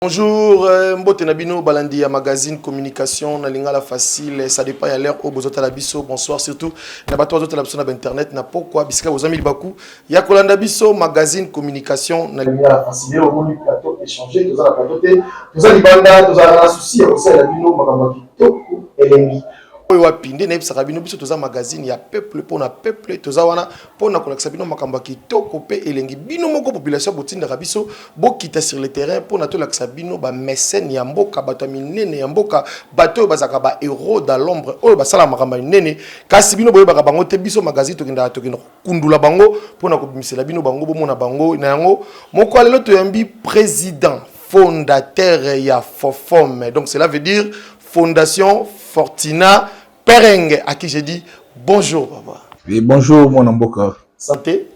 Bonjour, mbote na bino balandi ya magazine communication na lingala facile, ça dépend ya l'heure oyo bozotala biso. Bonsoir surtout na bato bazotala biso na internet na pokwa, bisika bozami libaku ya kolanda biso magazine communication na lingala facile. Omoni plateau échanger, toza na plateau te, toza libanda, tozala na souci ya kosalela bino makambo ya kitoko elengi. Oyo wapi nde nayebisaka bino, biso toza magazine ya peuple mpona peuple. Toza wana mpona kolakisa bino makambo ya kitoko mpe elengi. Bino moko population botindaka biso bokita sur le terrain mpona tolakisa bino bamécène ya mboka, bato ya minene ya mboka, bato oyo bazalaka bahéros dans l'ombre, oyo basalaka makambo ya minene kasi bino boyebaka bango te. Biso magazine tokendaka, tokenda kokundula bango mpona kobimisela bino bango, bomona bango. Na yango moko ya lelo, toyambi président fondateur ya FOFOM, donc cela veut dire Fondation Fortina Pereng, à qui j'ai dit bonjour papa. Oui, bonjour mon mboka. Santé?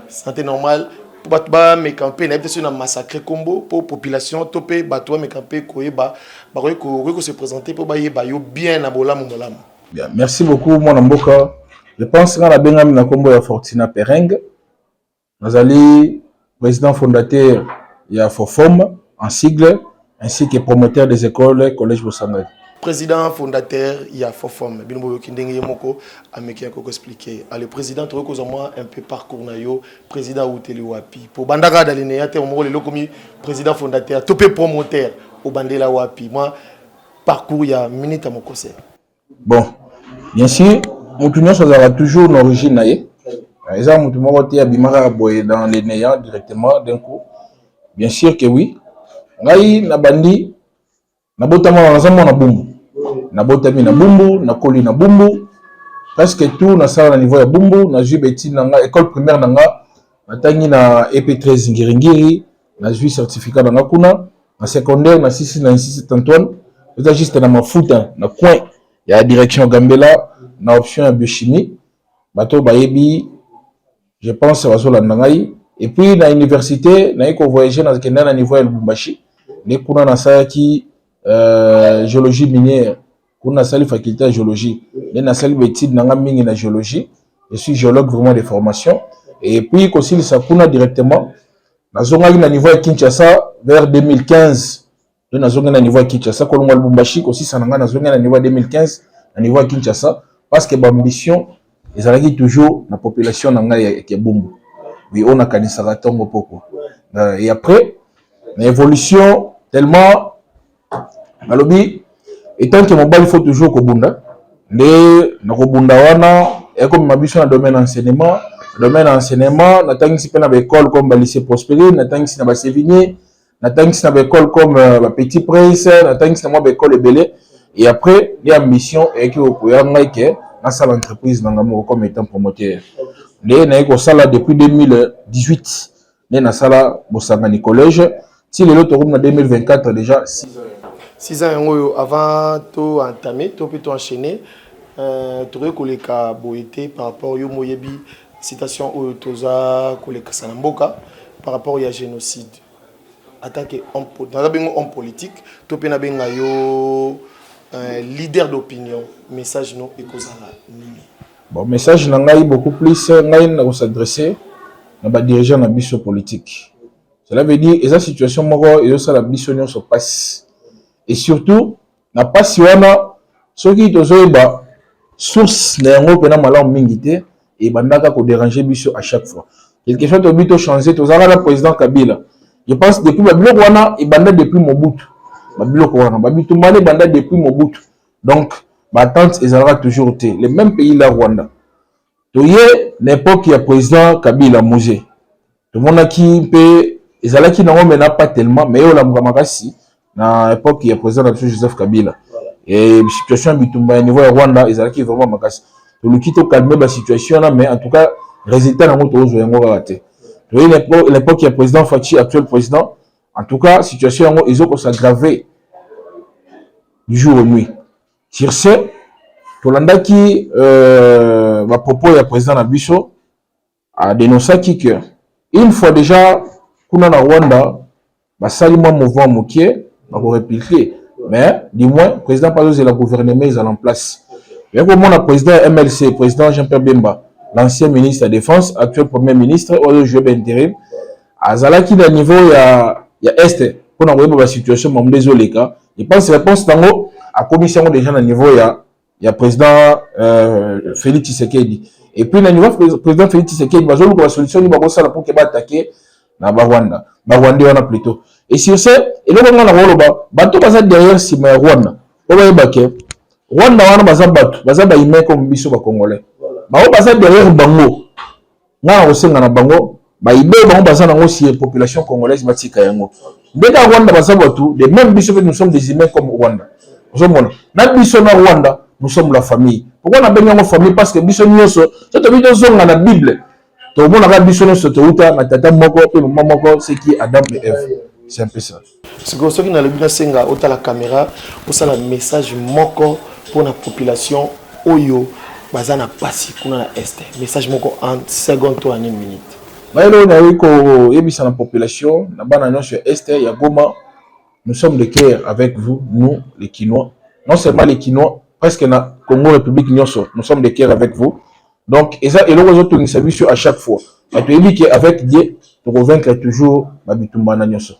Santé normale. Po bato bameka mpe nayebi te soki na massacre kombo po population to mpe bato bameka mpe koyeba, bakoki kose présenter mpo bayeba yo bien na bolamu bolamu. Bien, merci beaucoup mwana mboka. Je pense nga nabengami na kombo ya Fortina Pereng. Nazali président fondateur ya FOFOM en sigle, ainsi que promoteur des écoles Collège Bosangani. Président fondateur ya FOFOM, bino boyoki ndenge ye moko ameki ya kokoexpliquer. Ale président, tokoki kozwa mwa un peu parcours na yo? Président awuteli wapi? Po bandaka dalineya te, moko lelo komi président fondateur to mpe promoteur, obandela wapi? Mwa parcours ya minute ya mokose. Bon, bien sûr, motu nyonso azalaka toujours na origine na ye. Eza motu moko te abimaka boye dans le néant directement d'un coup. Bien sûr que oui, ngai nabandi, nabotama, naza mwana Bumbu, nabotami na Bumbu, nakoli na Bumbu, presque tout nasala na niveau ya Bumbu. Nazwi baétude na nga, école primaire na nga natangi na EP13 Ngiringiri, nazwi certificat na nga kuna. Na secondaire nasisi na Institut Saint Antoine, eza juste na Mafuta, na coin ya direction Gambela, na option ya biochimie. Bato bayebi, je pense bazolanda ngai. Et puis na université naye kovoyage, nakenda na niveau ya Lubumbashi, nde kuna nasalaki géologie minière. Kuna nasali faculté ya géologie, nde nasali baétude na nga mingi na géologie. Je suis géologue vraiment de formation. Et puis kosilisa kuna directement, nazongaki na niveau ya Kinshasa vers 2015. Nde nazongi na niveau ya Kinshasa, kolongwa Lubumbashi, kosisa na ngai, nazongi na niveau ya 2015 na niveau ya Kinshasa, parce que baambition ezalaki toujours na population na ngai ya Bumbu. Oui, oyo nakanisaka ntongo poko. Et après na évolution, tellement balobi étant que mobali faut toujours kobunda, nde na kobunda wana ekomema biso na domaine enseignement. Domaine enseignement, natangisi mpe na baécole comme balycée Prosperi, natangisi na baSévigné, natangisi na baécole comme baPetit Prince, natangisi na mwa baécole ebele. Et après nde ambition eyaki kokoya ngai ke nasala entreprise na ngai moko comme étant promoteur. Nde naye kosala depuis 2018, nde nasala Bosangani Collège ti lelo tokomi na 2024, déjà 6 ans. 6 ans yango oyo. Avant to entamer to mpe to enchaîner, tokoki koleka boye te par rapport yo moyebi citation oyo toza kolekisa na mboka par rapport ya génocide. Attaque naza bengo homme politique to mpe nabenga yo leader d'opinion, message no ekozala nini? Bon, message na ngai beaucoup plus, ngai nakos'adresse na badirigeant na biso politique. Cela veut dire eza situation moko ezosala biso nyonso mpasi, et surtout na mpasi wana, soki tozoyeba source na yango mpena malamu mingi te, ebandaka kodéranger biso à chaque fois. Quelque chose tobi tochange, tozalaka na président Kabila. Je pense depuis babiloko wana ebanda depuis Mobutu, babiloko wana babitumbana ebanda depuis Mobutu. Donc baentente ezalaka toujours te. Le même pays la Rwanda, toye na époque ya président Kabila Mzee, tomonaki mpe ezalaki nango mena pas tellement, mais olamuka makasi na époque ya président na biso Joseph Kabila. Et situation ya bitumba ya niveau ya Rwanda ezalaki vraiment makasi. Toluki tocalme basituation wana, mais en tout cas résultat nango tozwa yango kaka te. Toye l'époque ya président Fatshi, actuel président, en tout cas situation yango ezokos'aggrave du jour au nuit. Sur ce, tolandaki bapropos ya président na biso, adénonçaki que une fois déjà kuna na Rwanda basali mwa mouvement mokie, bakorépliquer. Mais du moins président mpe azozela gouvernement ezala en place. Ya komona président ya MLC, président Jean Pierre Bemba, l'ancien ministre ya Défense, actuel premier ministre oyo azojoue baintérim, azalaki na niveau ya Est. mpona koyeba basituation mambo ezoleka. Je pense réponse nango akomisi yango déjà na niveau ya président Félix Tshisekedi. Et puis na niveau président Félix Tshisekedi, bazoluka basolution nini bakosala pour ke baattaquer na Barwanda, Barwandais wana plutôt. Et sur ce, eloko nga na koloba, bato baza derrière, nsima ya Rwanda, po bayeba ke Rwanda wana baza bato, baza bahumain comme biso Bacongolais. Bango baza derrière bango, nga na kosenga na bango, baidée bango baza nango sur population congolaise, batika yango. Ndenge ya Rwanda baza bato, de même biso mpe nous sommes des humains comme Rwanda. Ozomona, na biso na Rwanda, nous sommes la famille. Pourquoi nabengi yango famille? Parce que biso nyonso, so tobi tozonga na Bible, tomonaka biso nyonso touta na tata moko mpe mama moko, ce qui est Adam et Ève. C'est un peu ça. Sikoyo, soki nalobi nasenga otala caméra, osala message moko mpona population oyo baza na pasi kuna na Est, message moko en seconde to en une minute. Bayelo oyo nayoki koyebisa na population, na bana nyonso ya Est ya Goma: nous sommes de cœur avec vous, nous les Kinois. Non seulement les Kinois, presque na Congo République nyonso, nous sommes de cœur avec vous. Donc eza eloko ezotongisa biso à chaque fois. Bato yebi ke avec Dieu tokovaincre toujours babitumba na nyonso.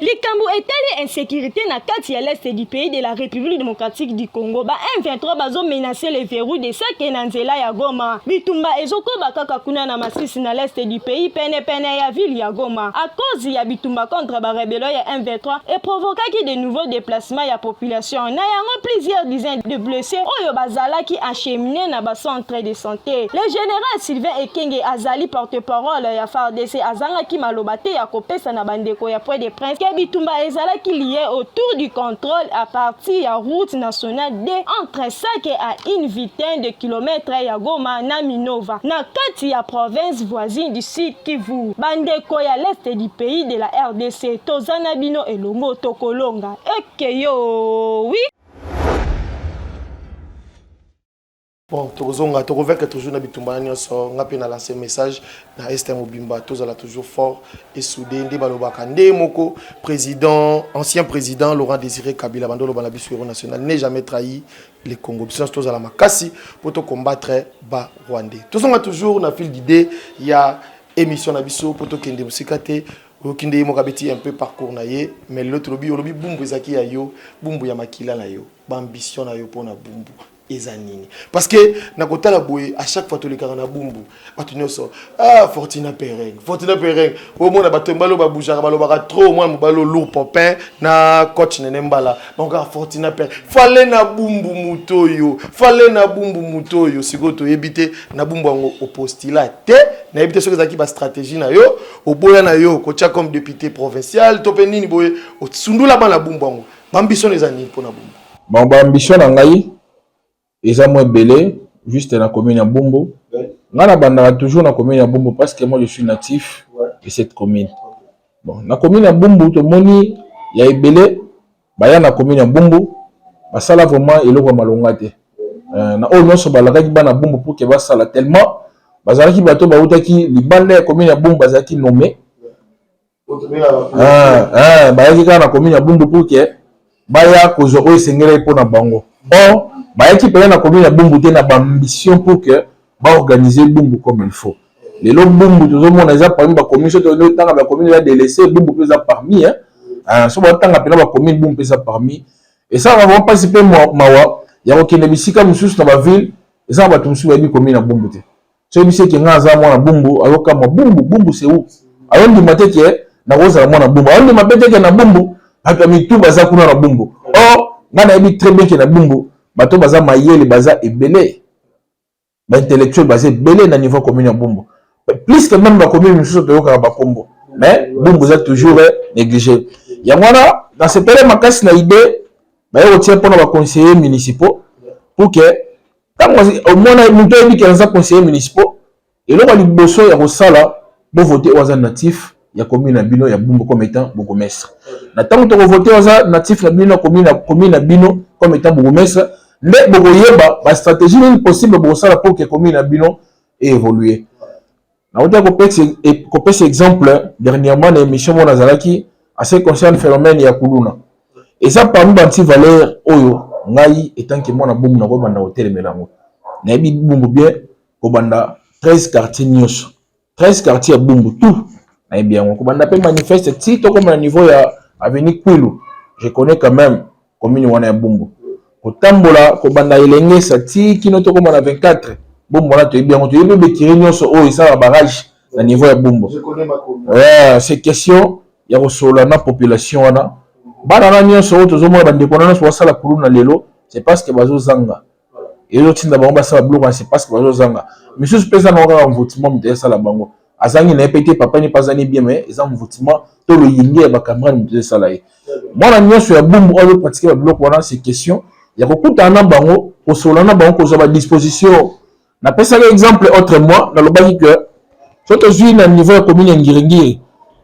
Likambo etali insécurité na kati ya l'Est du pays de la République démocratique du Congo, ba M23 bazomenacer le verrou de Sake na nzela ya Goma. Bitumba ezokoba kaka kuna na Masisi, na l'Est du pays, penepene ya ville ya Goma. À cause ya bitumba contre barebelo ya M23, eprovokaki de nouveaux déplacements ya population. Na yango, plusieurs dizaines de blessés oyo bazalaki acheminés na bacentre de santé. Le général Sylvain Ekenge, azali porte-parole ya FARDC, azangaki maloba te ya kopesa na bandeko ya Point de Presse ke bitumba ezalaki lié autour du contrôle à partir ya route nationale D entre Sake, à une vingtaine de kilomètres ya Goma, na Minova, na kati ya province voisine du Sud Kivu. Bandeko ya l'Est du pays de la RDC, toza na bino elongo, tokolonga ekeyo wi. Bon, tokozonga, tokovaincre toujours na bitumba na nyonso. Nga mpe na lance message na Est mobimba: tozala toujours fort et soudé. Nde balobaka nde moko président, ancien président Laurent Désiré Kabila bando oloba na biso: héros national n'est jamais trahi le Congo. Biso nyonso tozala makasi mpo tocombattre Barwandais. Tozonga toujours na fil d'idée ya émission na biso mpo tokende mosika te. Oyoki nde ye moko abeti un peu parcours na ye, mais lelo tolobi, olobi Bumbu ezalaki ya yo, Bumbu ya makila na yo. Baambition na yo mpona Bumbu eza nini? Parce que na kotala boye, à chaque fois tolekaka na Bumbu, bato nyonso: ah, Fortina Pereng, Fortina Pereng. Omona bato mbala oyo babougeaka, balobaka trop, mwana mobali lourd popin na coach Nene Mbala. Donc kaka Fortina Pereng, fale na Bumbu, moto oyo fale na Bumbu, moto oyo. Sikoyo toyebi te na Bumbu yango opostila te. Nayebi te soki ezalaki bastratégie na yo, oboya na yo kotia comme député provincial to mpe nini boye, osundula bana Bumbu yango. Baambition eza nini mpona Bumbu? Bon, baambition na ngai eza mwa ebele. Juste na commune ya Bumbu, ngai nabandaka toujours na commune ya Bumbu parce que moi je suis natif de cette commune. Bon, na commune ya Bumbu, tomoni ya ebele baya na commune ya Bumbu, basala vraiment eloko ya malonga te. Na oyo nyonso balakaki bana Bumbu pour ke basala, tellement bazalaki bato bautaki libanda ya commune ya Bumbu, bazalaki nommé. Ah, ah, bayaki kaka na commune ya Bumbu pour ke baya kozwa oyo esengelaki mpona bango. Or bayaki mpenza na commune ya Bumbu te na baambition pour que baorganiser Bumbu comme il faut. Lelo Bumbu tozomona eza parmi bacommune, so totanga bacommune eza délaissé, Bumbu mpe eza parmi, hein. Ah, so batanga mpena bacommune, Bumbu mpe eza parmi. Esalaka vraiment mpasi mpe mawa ya kokende bisika mosusu na baville, eza na bato mosusu bayebi commune ya Bumbu te. So yebisi eke nga aza mwana Bumbu, azokamwa: Bumbu, Bumbu c'est où? Ayondima te ke nakozala mwana Bumbu, ayondima mpe te ke na Bumbu bato ya mitu baza kuna na Bumbu. Or nga nayebi très bien ke na Bumbu bato baza mayele, baza ebele, baintellectuel baza ebele na niveau commune ya Bumbu, plus que même bacommune mosusu toyokaka bakombo. Mais Bumbu eza toujours négligé. Yango wana nasepele makasi na idée baye kotia mpona baconseiller municipaux, pour que ntango omona moto oyebi ke naza conseiller municipaux, eloko ya liboso ya kosala, bovote oyo aza natif ya commune na bino ya Bumbu comme étant bourgmestre. Na ntango tokovote oyo aza natif na bino, commune na bino, comme étant bourgmestre, nde bokoyeba bastratégie nini possible bokosala pour que commune na bino évolue. Nauti kopesa exemple dernièrement na émission moko nazalaki, en ce qui concerne phénomène ya kuluna. Eza parmi baanti-valeur oyo ngai etanke mwana Bumbu nakobanda kotelemela yango. Nayebi Bumbu bien kobanda 13 quartier nyonso, 13 quartier ya Bumbu, tout nayebi yango, kobanda mpe Manifeste ti tokóma na niveau ya avenue Kwilu. Je connais quand même commune wana ya Bumbu, kotambola kobanda Elengesa ti kino tokóma na 24. Bumbu wana toyebi yango, toyebi bekiri nyonso oyo esalaka barrage na niveau ya Bumbu. Ouais, c'est question ya kosolola na population wana. Bana na nyonso oyo tozomona, bandeko na nyonso basala kuluna lelo, c'est parce que bazozanga. Ezotinda bango basala biloko wana, c'est parce que bazozanga. Misusu mpe eza nango kaka mvutima, moto esala bango azangi na ye mpe te, papa ni mpe azangi bien, mais eza mvutima to loyinge ya bacamarade moto esala ye. Mwana nyonso ya Bumbu oyo azopratike babiloko wana, c'est question ya kokutana na bango, kosolola na bango, kozwa badisposition. Napesaki exemple autre mois, nalobaki ke so tozwi na niveau ya commune ya Ngiringiri.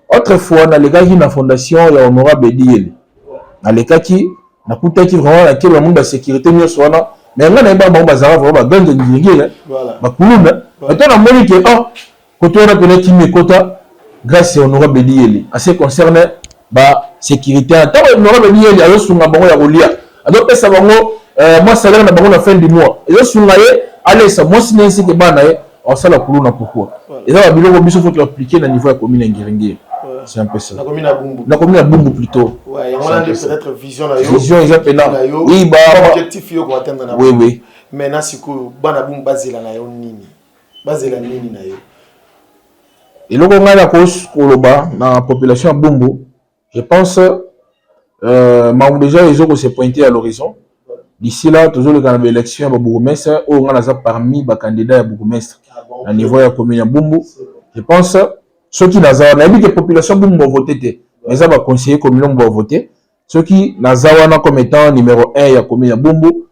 Autrefois nalekaki na fondation ya honorable Eddy Iyeli, nalekaki, nakutaki vraiment nakeli bamoni basécurité nyonso wana, mais ngai nayeba bango bazalaka vraiment baganja Ngiringiri, bakuluna. Mais namoni ke oh, kote wana pene kimi ekota grâce ya honorable Eddy Iyeli. En ce concerne basécurité, ntango honorable Eddy Iyeli azosunga bango ya kolia, azopesa bango mwa salaire na bango na fin du mois, ezosunga ye alesa mwasi na ye seke bana ye, osala kuluna pourquoi? Eza babiloko biso faut toappliquer na niveau ya commune ya Ngiringiri. C'est un peu ça. Na commune ya Bumbu. Na commune ya Bumbu plutôt. Ouais, yango wana nde peut-être vision na yo. Vision eza mpena. Oui, ba objectif yo ko atteindre na. Oui. Maintenant sikoyo, bana Bumbu bazela na yo nini? Bazela nini na yo? Eloko ngai na koloba na population ya Bumbu, je pense makambo déjà ezoko se pointer à l'horizon. D'ici là tozoleka na baélection ya babourgmestre oyo ngai naza parmi bacandidat ya bourgmestre na niveau ya commune ya Bumbu. Je pense soki naza wana, nayebi ke population Bumbu bavote te, mais eza baconseiller communaux bavote. Soki naza wana comme étant numéro 1 ya commune ya Bumbu,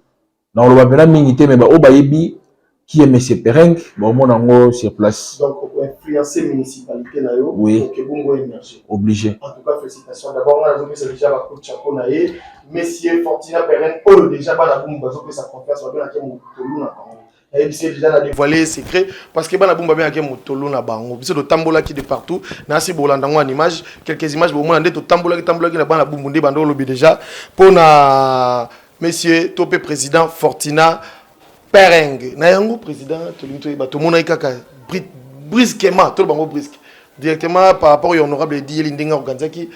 nakoloba mpena mingi te, mais baoyo bayebi qui est monsieur Pereng baomona yango sur place. Donc influencer municipalité na yo. Oui. Que Bumbu émerger. Obligé. En tout cas, félicitations d'abord. Nga nazopesa déjà bacoup de chapeau na ye, monsieur Fortina Pereng, oyo déjà bana Bumbu bazopesa confiance, babengaki motolu na bango. Nayebisi déjà na dévoiler secret parce que bana Bumbu babengaki motolu na bango. Biso totambolaki de partout, nasi bolanda yango en image, quelques images, bomona nde totambolaki tambolaki na bana Bumbu, nde bando olobi déjà mpona monsieur to mpe président Fortina Pereng. Na yango, président, tolingi toyeba, tomonaki kaka brusquement, toloba bango brusque directement par rapport au honorable Eddy Iyeli, ndenge organisaki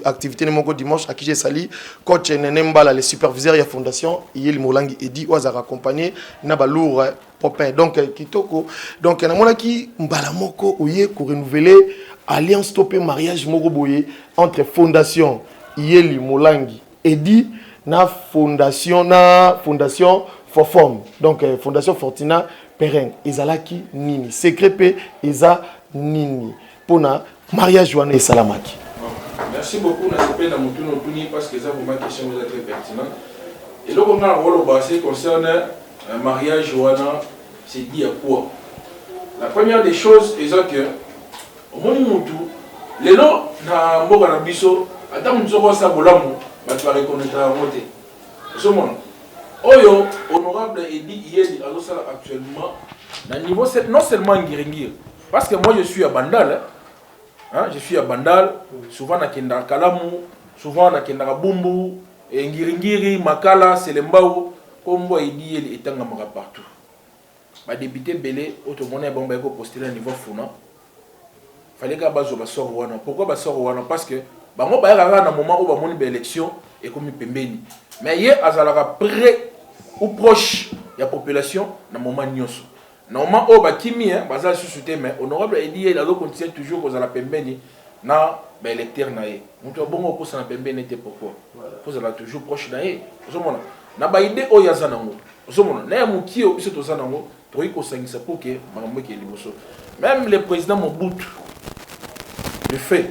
activité moko dimanche à qui j'ai sali coach Nene Mbala, le superviseur ya fondation Iyeli Molangi Eddy, oyo azalaka accompagné na balourd popin. Donc kitoko. Donc namonaki mbala moko oye korenouveler alliance to mpe mariage moko boye entre fondation Iyeli Molangi Eddy na fondation Fofom, donc fondation Fortina Pereng. Ezalaki nini secret mpe eza nini mpona mariage wana esalamaki? Merci beaucoup. Nasepeli na motuni otuni parce que eza vraiment question eza très pertinent. Eloko nga na koloba ce concerne mariage wana, c'est dit à quoi? La première des choses eza que omoni mutu lelo na mboka na biso, ata mutu soko asala bolamu, bato bareconnaître yango te. Ozomona oyo honorable Eddy Iyeli azosala actuellement na niveau non seulement Ngiringiri, parce que moi je suis à Bandal, hein, je suis à Bandal, souvent nakendaka Kalamu, souvent nakendaka Bumbu, Ngiringiri, Makala, Selembao. Kombo Eddy Iyeli etangamaka partout. Badéputé ebele oyo tomoni ya bango baye kopostule na niveau Funa, fallait kaka bazwa basort wana. Pourquoi basort wana? Parce que bango bayaka kaka na moment oyo bamoni baélection ekomi pembeni, mais ye azalaka près ou proche ya population na moment nyonso. Na moment oyo bakimi, baza lisusu te, mais honorable Eddy Iyeli azocontinue toujours kozala pembeni na baélecteur na ye. Moto abongo okosana pembeni te, pourquoi? Kozala toujours proche na ye. Ozomona na baidée oyo aza nango, ozomona na ya mokie oyo biso toza nango, tokoki kosangisa pour ke makambo eke liboso. Même le président Mobutu, le fait,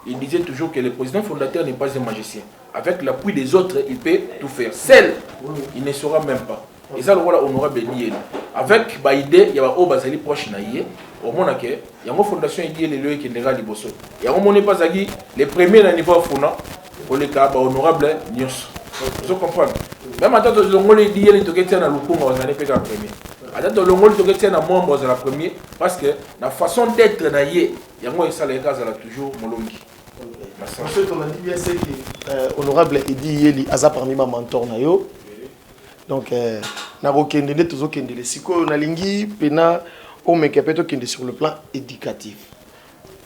il disait toujours que le président fondateur n'est pas un magicien. Avec l'appui des autres, il peut tout faire. Seul, il ne saura même pas. Eza lokola honorable Eddy Iyeli avec baidée ya baoyo bazali proche na ye, omona ke yango fondation Eddy Iyeli lelo ekendeka liboso. Yango moni mpe azalaki le premier na niveau ya Funa koleka bahonorable nyonso. Ozo comprendre? Même ata tolongoli Eddy Iyeli, toketia na Lukunga, bazali mpe kaka premier. Ata tolongoli, toketia na Mwambo, azala premier, parce que na façon d'être na ye, yango esalaka azala toujours molongi. Ensuite, on a dit bien, c'est que honorable Eddy Iyeli aza parmi ba mentor na yo. Donc nakokende nde tozokendele sikoyo, nalingi mpena Omeka mpe tokende sur le plan éducatif,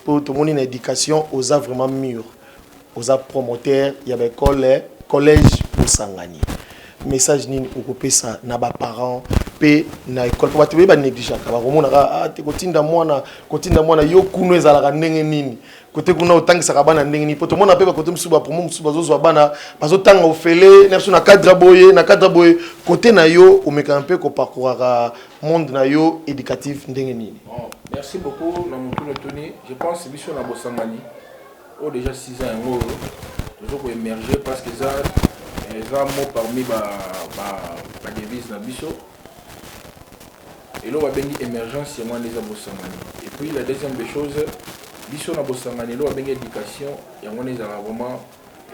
mpo tomoni na éducation oza vraiment mûr, oza promoteur ya baécole Collège Bosangani. Message nini okopesa na baparent mpe na école, mpo bato boye banégligeaka, bakomonaka ah, te kotinda mwana, kotinda mwana yo kuno ezalaka ndenge nini? Kote kuna otangisaka bana ndenge nini? Mpo tomona mpe bakote mosusu, bapromo mosusu bazozwa bana, bazotanga ofele na biso na cadre boye, na cadre boye. Kote na yo, omekaka mpe koparcouraka monde na yo éducatif ndenge nini? Bon, merci beaucoup na motuna otuni. Je pense biso na Bosangani oyo déjà 6 ans yango oyo tozo koémerger, parce que eza mot parmi badevise na biso, eloko babengi émergence, yango wana eza Bosangani. Et puis la deuxième des choses, biso na Bosangani, eloko babengi éducation, yango wana ezalaka vraiment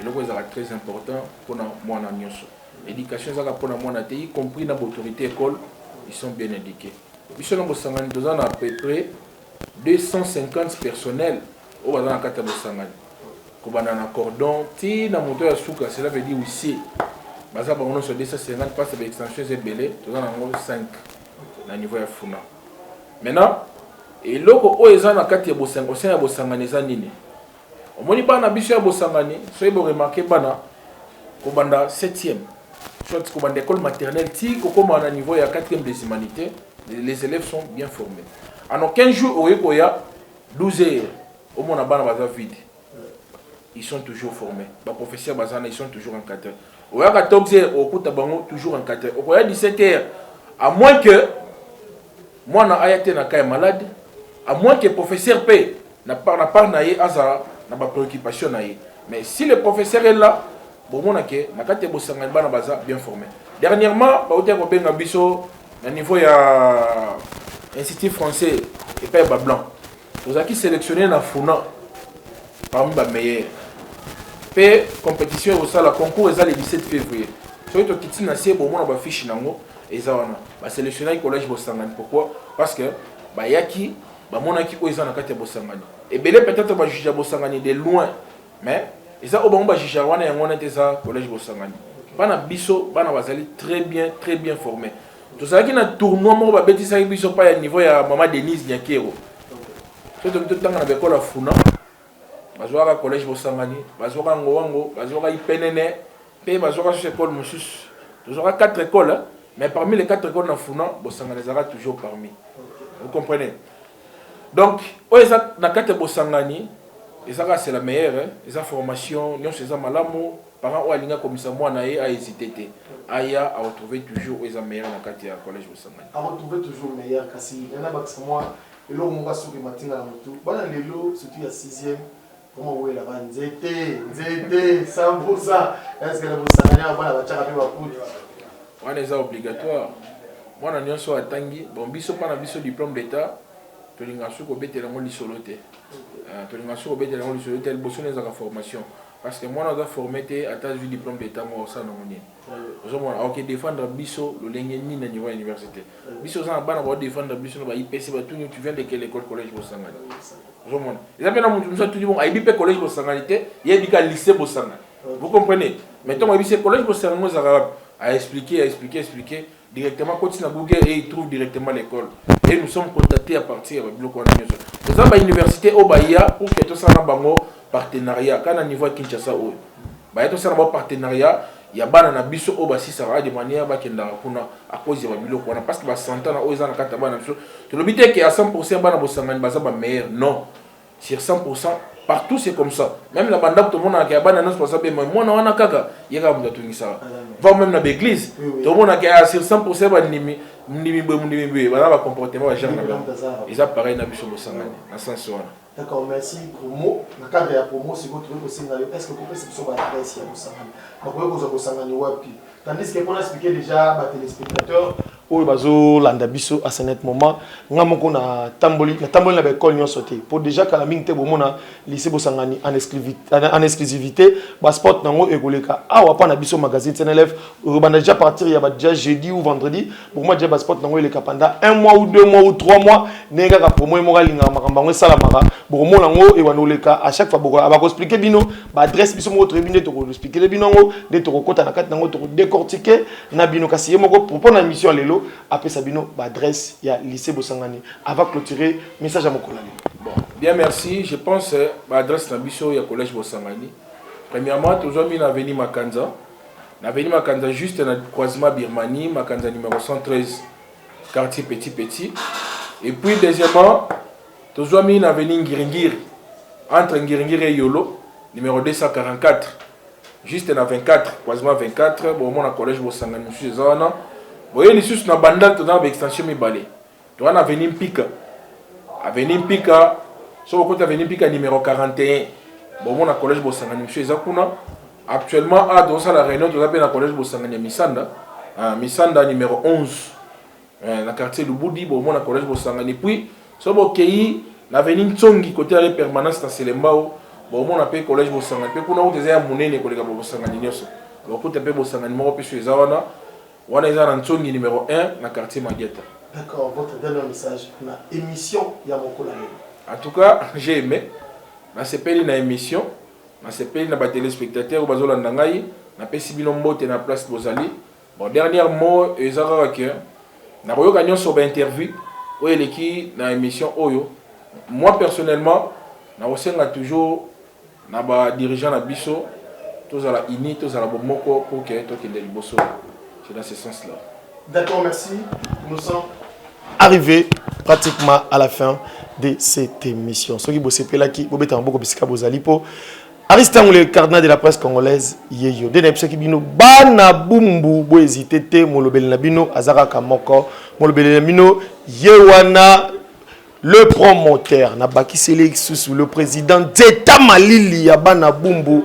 eloko ezalaka très important mpona mwana nyonso. Éducation ezalaka mpona mwana te, y compris na baautorité école, ils sont bien éduqués. Biso na Bosangani toza na à peu près 250 personnels oyo baza na kati ya Bosangani, kobanda na cordon ti na moto ya suka, cela veut dire huissier, baza bango nyonso 250, parce que baextension eza ebele, toza nango 5 na niveau ya Funa. Maintenant, eloko oyo eza na kati ya Bosangani, au sein ya Bosangani, eza nini? Omoni bana biso ya Bosangani, soki boremarquer, bana kobanda 7e, soit kobanda école maternelle ti kokóma na niveau ya 4e des humanités, les élèves sont bien formés. En aucun jour okoki koya 12 heures omona bana baza vide. Ils sont toujours formés, baprofesseur baza na, ils sont toujours encadrés. Oyaka 14 heures, okuta bango toujours encadré. Okoya 17 heures, à moins que mwana aya te na cas ya malade, à moins que professeur mpe na part na ye azala na bapréoccupation na ye. Mais si le professeur est là, bomona ke na kati ya Bosangani bana baza bien formé. Dernièrement, bauti kobenga biso na niveau ya Institut français epai ya bablanc, tozalaki sélectionné na Funa parmi bameilleur, mpe compétition ekosala, concours eza le 17 février. Soki tokiti na se, bomona bafiche nango eza wana. Basélectionnaki Collège Bosangani. Pourquoi? Parce que bayaki, bamonaki oyo eza na kati ya Bosangani. Ebele peut-être bajuge ya Bosangani de loin, mais eza oyo bango bajuge wana, yango wana te, eza Collège Bosangani. Bana biso, bana bazali très bien, très bien formé. Tozalaki na tournoi moko babetisaki biso pa ya niveau ya Mama Denise Nyakero. Soki toki totanga na baekole ya Funa, bazwaka Collège Bosangani, bazwaka Ngowango, bazwaka Ipenene, mpe bazwaka susu école mosusu. Tozwaka quatre écoles, mais parmi les quatre écoles na Funa, Bosangani ezalaka toujours parmi. Vous comprenez? Donc oyo eza na kati ya Bosangani ezaka, c'est la meilleure. Eza formation nyonso eza malamu. Parent oyo alingi akomisa mwana ye, ahésité te, aya, aretrouve toujours oyo eza meilleur na kati ya Collège Bosangani. Aretrouve toujours meilleur. Kasi nana bakisa mwa eloko moko asuki matinga na motu. Bana lelo, surtout ya 6e, koma owelaka nzete nzete 100. Est-ce na Bosangani awa bana batiaka mpe bapoudre? Wana eza obligatoire. Mwana nyonso atangi, bon, biso mpa na biso diplôme d'état, tolingaka soki kobetela yango lisolo te, tolingaka soki kobetela yango lisolo te. Liboso na ezalaka formation, parce que mwana aza formé te, ata azwi diplôme d'état moko, osala nango nini? Ozomona aoke défendre biso lolenge nini na niveau ya université? Biso oza na bana baodéfendre biso na ba IPC. Batuni: "Tu viens de quelle école?" "Collège Bosangani." Ozomona eza mpe na motu mosusu atuni, bongo ayebi mpe Collège Bosangani te, yebi ka Lycée Bosangani. Vous comprenez? Mais ntongo ayebi se Collège Bosangani ngo ezalaka wapi, aexpliquer, aexpliquer, expliquer directement, koti na Google et il trouve directement l'école. Et nous sommes contactés à partir ya babiloko wana nyonso. Toza bauniversité oyo baya pour que tosala na bango partenariat kaka na niveau ya Kinshasa. Oyo baya, tosala na bango partenariat ya bana na biso oyo basisaka de manière bakendaka kuna à cause ya babiloko wana, parce que basanta na oyo eza na kati ya bana na biso. Tolobi te ke à 100 bana Bosangani baza bameilleur, non. Sur 100, partout c'est comme ça. Même na bandako, tomonaka ya bana nyonso baza bema, mwana wana kaka ye kaka moto atungisaka, voire même na baéglise, tomonaka ya sur 100 bandimi, ndimi boye, mondimi boye, baza bacomportement bagenre na bango. Eza pareil na biso Bosangani na sens wana. D'accord, merci. Promo, na cadre ya promo, sikoyo tokoki kosenga yo, est ce que kopesa biso baadresse ya Bosangani, bakoki kozwa Bosangani wapi? Tandis que mpona expliquer déjà batéléspectateur oyo bazolanda biso à ce net moment, nga moko natamboli, natamboli na baekole nyonso te, po déjà kala mingi te bomona Lycée Bosangani en exclusivité. Basport nango ekoleka awa mpa na biso magazine CNLF, obanda déjà partir ya déjà jeudi ou vendredi. Bokoma déjà basport nango eleka pendant un mois ou 2 mois ou 3 mois, ndenge kaka promo ye moko alingaka makambo yango esalamaka. Bokomona yango ebanda koleka à chaque fois. Bakoexpliquer bino baadresse. Biso moko toyebi nde tokoexpliquer bino yango, nde tokokɔta na kati nango, tokodécortiquer na bino. Kasi ye moko, mpo na émission ya lelo. lelo apesa bino ba adresse ya lycée Bosangani avant clôturer message ya mokolo ya lelo. Bon, bien merci. Je pense ba adresse na biso ya collège Bosangani. Premièrement, tozwami na avenue Makanza. Na avenue Makanza juste na croisement Birmanie, Makanza numéro 113, quartier Petit Petit. Et puis deuxièmement, tozwami na avenue Ngiringiri, entre Ngiringiri et Yolo, numéro 244. Juste na 24, croisement 24, bomona collège Bosangani mosusu eza wana. Boye lisusu na Bandal, toza na baextension mibale. Toza na avenue Mpika. Avenue Mpika, soki okoti avenue Mpika numéro 41, bomona collège Bosangani mosusu eza kuna. Actuellement, a tozosala réunion, toza mpe na collège Bosangani ya Misanda, ah, Misanda numéro 11, na quartier Lubudi, bomona collège Bosangani. Puis soki bokei na avenue Ntsongi, côté ya permanence na Selembao, bomona mpe collège Bosangani mpe kuna. Kuta eza ya monene koleka Bosangani nyonso. Bokuta mpe Bosangani moko mpe so eza wana. Wana eza na Ntsongi numéro 1, na quartier Madiata. D'accord, votre dernier message na émission ya mokolo ya lelo. En tout cas, j'ai aimé, nasepeli na émission, nasepeli na batéléspectateur oyo bazolanda ngai. Napesi bino mbote na place bozali. Bon, dernier mot eza kaka ke nakoyoka nyonso bainterview oyo eleki na émission oyo. Moi personnellement, nakosenga toujours na badirigeant na biso, tozala uni, tozala bomoko pour ke tokende liboso. C'est dans ce sens là. D'accord, merci. Nous sommes arrivés pratiquement à la fin de cette émission. Soki bosepelaki, bobeta maboko bisika bozali po Aristango, le cardinal de la presse congolaise, yeyo nde nayebisaki bino, bana Bumbu, bohésite te. Molobeli na bino aza kaka moko, molobeli na bino ye wana, le promoteur nabakiseli lisusu, le président Zeta Malili ya bana Bumbu,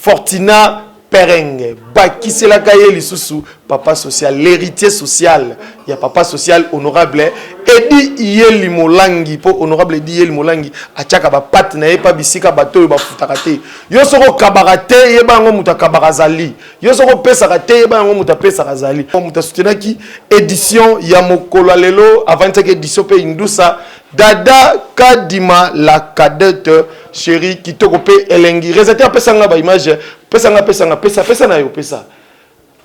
Fortina Perenge. Bakiselaka ye lisusu papa social, l'héritier social ya papa social, honorable Edi Yeli Molangi, mpo honorable Edi Yeli Molangi atiaka bapate na ye mpa bisika bato oyo bafutaka te. Yo soki okabaka te, yeba yango, moto akabaka azali. Yo soki opesaka te, yeba yango, moto apesaka azali. Moto asoutenaki édition ya mokolo ya lelo, avandisaki édition mpe Indusa Dada Kadima, la cadette chérie, kitoko mpe elengi. Réalisateur, apesanga baimage, pesanga, pesanga, pesa, pesa na yo, pesa.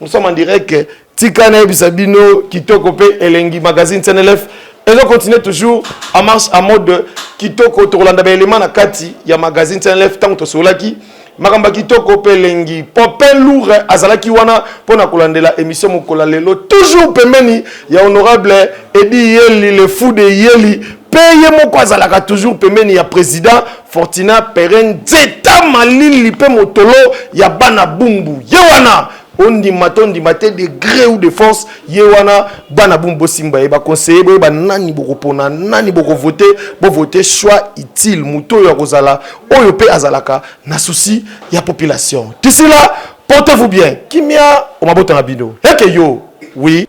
Nous sommes en direct. Tika nayebisa bino, kitoko mpe elengi, magazine CNLF ezo continuer toujours en marche, en mode kitoko. Tokolanda baélément na kati ya magazine CNLF. Ntango tosololaki makambo ya kitoko mpe elengi, Popin Lourd azalaki wana mpona kolandela émission mokolo ya lelo, toujours pembeni ya honorable Edi Yeli, le fou de Yeli, mpe ye moko azalaka toujours pembeni ya président Fortina Peren Zeta Malili mpe motolo ya bana Bumbu. Ye wana, ondima to ondima te, de gré ou de force, ye wana. Bana Bumbu, bosimba ye, baconseiller, boyeba nani bokopona, nani bokovote. Bovote choix utile, moto oyo akozala, oyo mpe azalaka na souci ya population. D'ici là, portez-vous bien. Kimia omabota na bino. Eke yo oui.